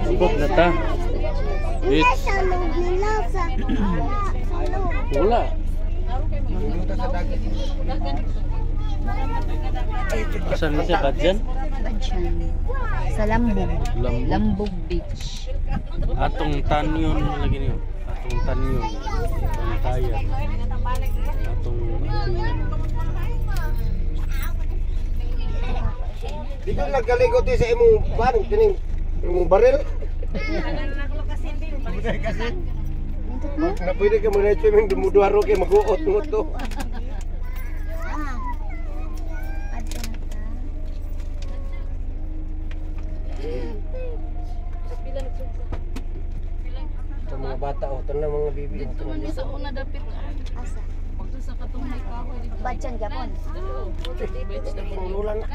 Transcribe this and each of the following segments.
Ubok na ta. It's wala. Asan na siya? Badjan? Badjan. Sa Lambog. Lambog. Lambog Beach. Atong tanyon lagi niyo. Atong tanyon. Bantayan. Atong ampingan. Dito nagkaligot sa imong ban kining imong baril. Na pwede ka mga swimming dumuduharo kay maguot mo to. Sa mga bata o tanang mga bibi. Dito man sa una dapit. Asa? Dito sa katong may kahoy dito. Badjan Japon. Lula na.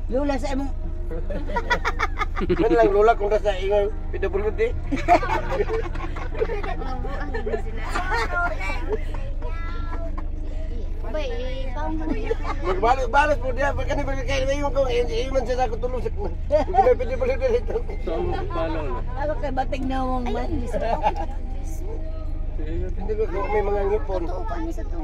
Lula sa imong Man lang lula kung nasa ingon PWD. Bay, Magbalot-balot po diya pagka ni kay ingon ko man sa ako tulong sa PWD dito. Sa among palo na. Ako kay bating nawong man. Hindi ko may mga ngipon. Totoo pa ni sa to.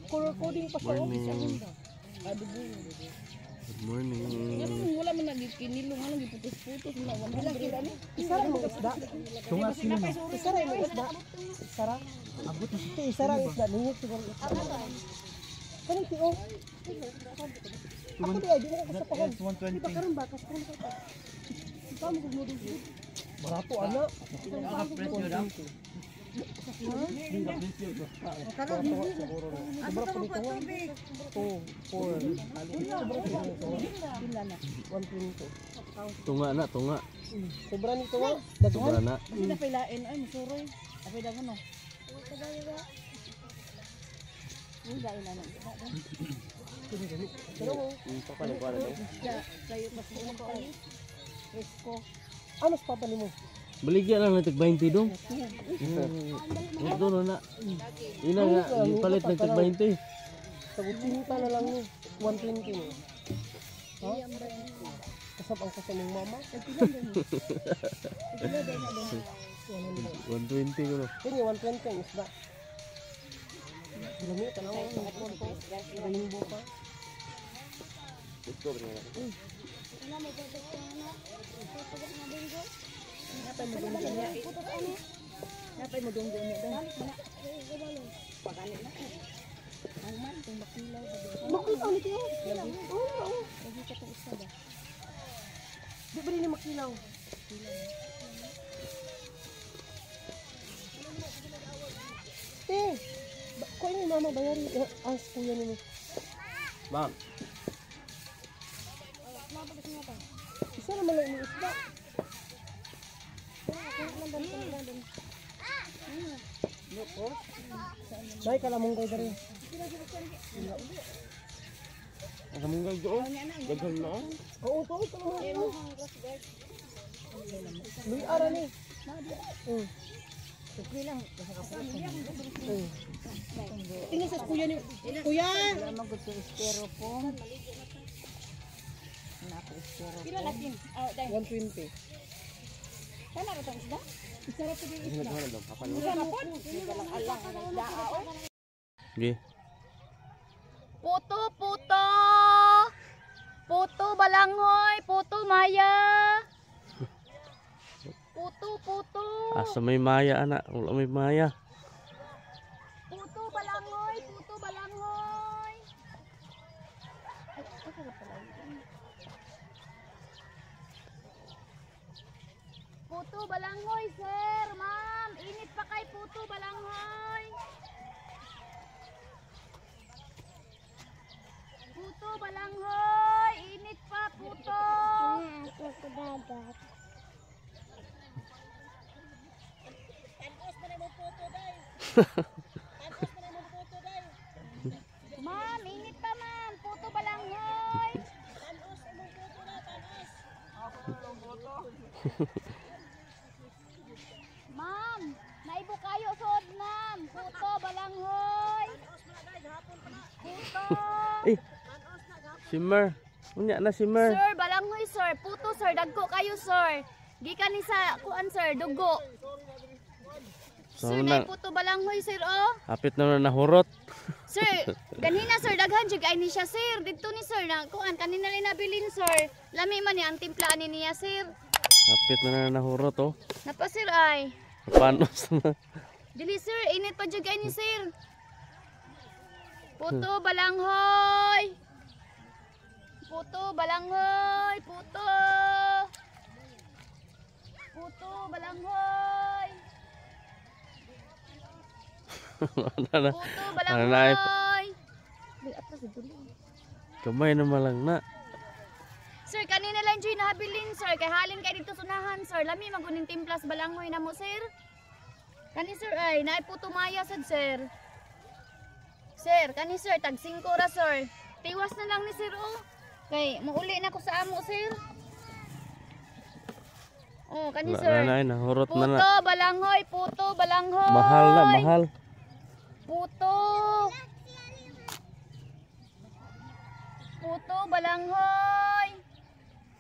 Color coding pa siya. Morning. Good morning. Wala man nagkinilo nga lang giputos-putos na 100. Isara mo isda. Isara mo isda. Isara. Abot na siya. Isara ang isda. Ningit siguro. Kanang tiyo. Ako di ay di mo ko sa pahon. Di ba karon ba kas karon ka. Pa mo kung Barato ana. Sobra po nito. 2, 4, 120. Tunga na, tunga. Sobra nito nga. Sobra na. Kasi napailain ay masuroy. Apay dagan no. Ah, mas papa nimo. Baligya lang natin 20 dong. Ito na na. Ina nga, palit ng tag 20. Sa 80 na lang ni. 120 mo. Ha? Kasap ang kasam ng mama. 120 ko no. Kini 120 ang isda. Lami tanaw ang ko. Rainbow pa. Napay mo donggo niya dong. Makilaw ni tiyo. Oo. Di ba rin makilaw? Te, kuya ni mama bayari. As kuya ni. Ma'am. Isa naman lang yung isda. May kalamunggay dari. Ang kamunggay doon. Daghan na. Oo, to, kalamunggay. Luy ara ni. Tingnan sa kuya ni. Kuya! Styrofoam. Nako styrofoam. Pila lakin? Oh, dai. 120. Kana ra tong isda? Okay. Puto, puto. Puto balanghoy, puto maya. Puto, puto. Asa may maya ana, wala may maya. Puto balanghoy, puto balanghoy. Puto balanghoy, sir, ma'am. Init pa kay puto balanghoy. Puto balanghoy, init pa puto. Ma'am, init pa ma'am, puto balanghoy. Ma'am, naibo kayo sod ma'am, puto balanghoy. Puto. Eh. Simmer. Unya na simmer. Sir, balanghoy sir, puto sir, dagko kayo sir. Gikan ni sa kuan sir, dugo. So, Sir, na, nay puto balanghoy sir oh. hapit na na nahurot. Sir, ganhina sir, daghan jud ay ni siya sir. Didto ni sir na kuan kanina rin nabilin sir. Lami man ni ang timpla ani niya sir. Hapit na na nahurot oh. Napa sir ay. Panos na. Dili sir, init pa jud ay ni sir. Puto balanghoy. Puto balanghoy, puto. Puto balanghoy. Wala na. Puto Wala na, ay. balanghoy. Di atras dito. Kamay na malang na. Sir, kanina lang dyan nahabilin, sir. Kay halin kay dito sunahan, sir. Lami maguning timplas balanghoy na mo, sir. Kani, sir, ay, naay puto maya sad, sir. Sir, kani, sir, tag 5 ra, sir. Tiwas na lang ni sir, oh. Kay, muuli na ko sa amo, sir. Oh, kani, Wala sir. na ay, nahurot na na. Puto balanghoy, puto balanghoy. Mahal na, mahal. Puto. Puto balanghoy.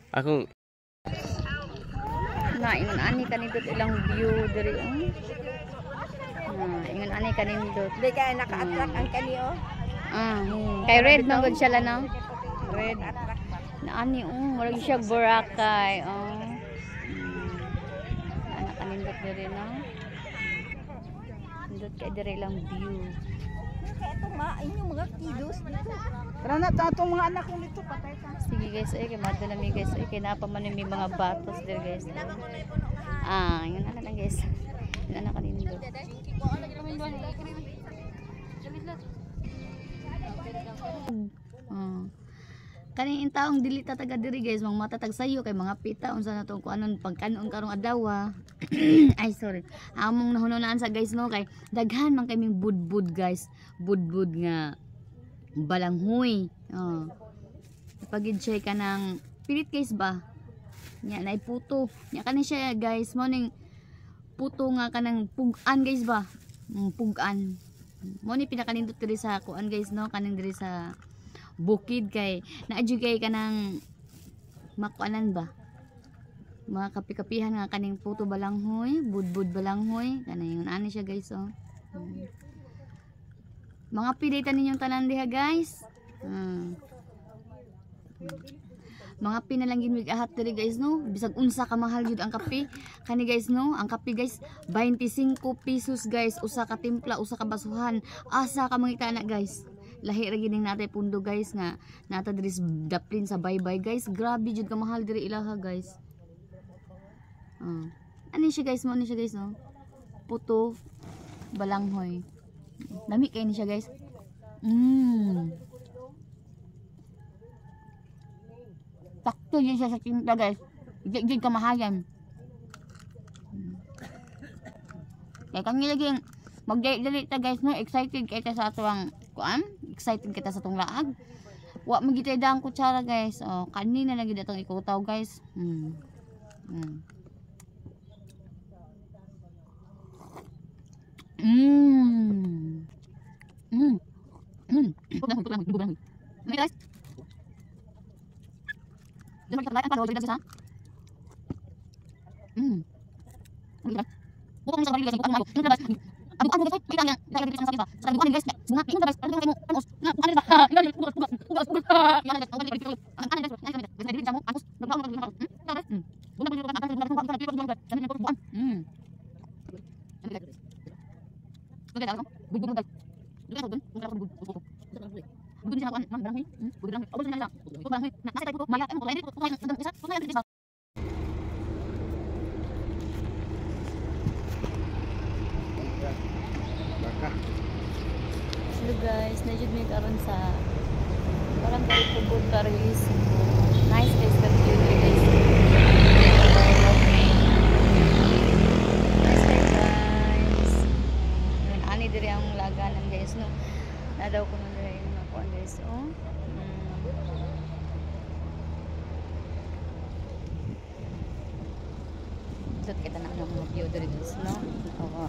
Akong Na ingon ani kanindot ilang view diri oh. Na ingon ani kanindot. Di kaya naka-attract ang kani oh. Ah, kay red man gud siya lang no. Red. Na ani oh, murag siya Boracay oh. Ana kanindot diri no. Nindot kay diri ilang view. Kaya itong mga inyong mga kidos dito. Tara na, atong mga anak kong dito, patay ta. Sige guys, ay kay madala mi guys, ay kay napa man may mga batos diri guys. Ah, yun na lang guys. Yun na kanindot. Oh. Kaning taong dili ta taga diri guys, mga matatag sayo kay mga pita unsa na tong kuanon pagkanon karong adlaw. Ay sorry. Among nahununaan sa guys no kay daghan man kaming budbud guys. Budbud nga balanghoy. Oh. Pagid siya ka ng pilit guys ba? Nya nay puto. Nya kani siya guys, mo ning puto nga kanang pugan guys ba? Pugan. Mo ni pinakanindot diri sa kuan guys no, kaning diri sa bukid kay naadyo kay kanang makuanan ba? Mga kapi-kapihan nga kaning puto balanghoy, budbud balanghoy, kanang ani siya guys oh. Mga pilitan ninyong tanan diha guys. Mga pinalangin mig ahat diri guys no, bisag unsa ka mahal jud ang kape. Kani guys no, ang kape guys 25 pesos guys, usa ka timpla, usa ka basuhan. Asa ka mangita na guys. Lahi ra gining natay pundo guys nga nata diri daplin sa baybay guys. Grabe jud ka mahal diri ilaha guys. Ani siya guys, mo ani siya guys no. Puto balanghoy. Lami kay ni siya guys. Takto yun siya sa tinta guys. Di kamahayan. Kaya kami laging magdali-dali ta guys no. Excited kita sa atuang kuan. Excited kita sa atong laag. Wa magitay daang kutsara guys. Oh, kanina lang gid atong ikutaw guys. Guys. guys. Na jud mi karon sa Barangay Tubod, Carles. Nice guys, ka view diri guys. Nice kay guys. Yun, ani diri ang laganan guys no. Na daw ko man diri yung mga kuan guys oh. Dot kita na ang mga view diri guys no. Oo.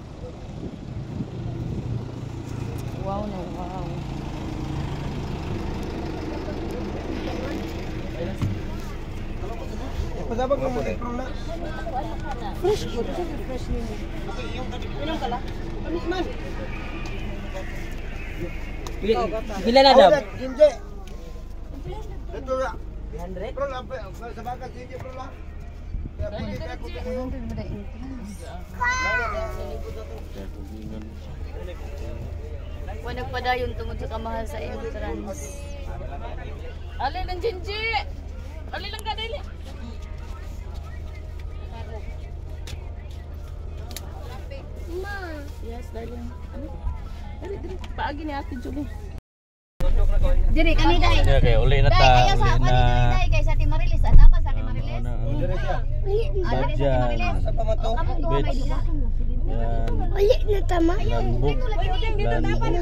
Wow no wow. Pasabag mo mo na. Fresh good. Fresh nimo. Inom ka la? Ano man? Pila na dab? Hindi. Ito na. 300? Pro lang, sa bakat, hindi pro lang. Kaya pili ka ko kayo. Wa nagpadayon tungod sa kamahal sa entrance. Ali lang Jinji. Ali lang ka dili. Yes, darling. Ano? Dali, dali. Paagi ni Ate Julie. Diri kami dai. Okay, uli na Dai ta, ayo sa uli kuan na. diri dai kay sa Ate Marilis. At apa sa Ate Marilis? Dire siya. Ah, diri sa Ate Marilis. Sa pamato. Kamong duha may Bitch. duha. Yan. Uli na tama. Lanbog. Lanbog.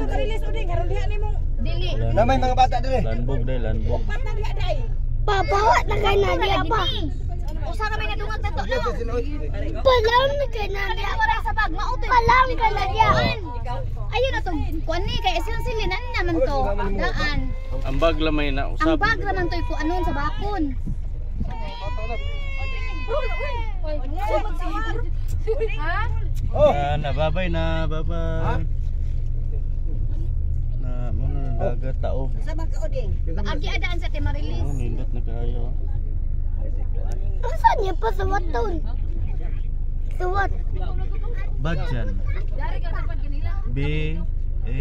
Dili. Namay mga bata dire. Lanbog dai, lanbog. Pabawa na kay Nadia pa. Usa ra may nadungag tato no. Palam na kay Nadia. Wala sa bag mao to. Palam ka Nadia. Ayun na to. Kuan ni kay silang silinan naman to. Daan. Ang bag lamay na Ang usab. bag raman to'y kuanon sa bakon. Oh. Na, babay na, babay. Na, mo na dagat taob. Agi adaan sa Ate Marilis. Oh, nindot na kayo. Asa niya pa sa waton? Suwat. Badjan. B A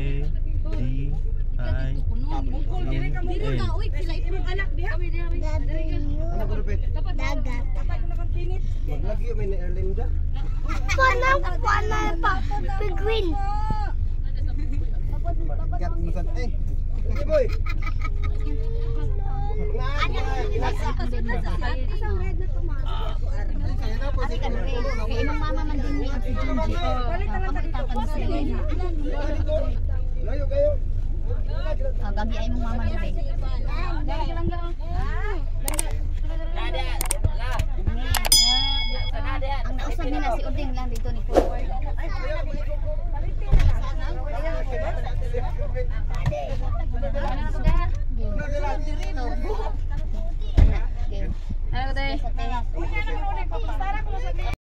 D I N A. Ano ko rupit? Dagat. Maglagi may ni Erlinda. Panang panang pa. Penguin. Gat mo sa eh. Sige boy. Ari ka diri. Kay imong mama man din ni si Junji. Kamu. Layo kayo. Ah, gagi ay imong mama diri. Ang nausab nila si Uding lang dito ni forward.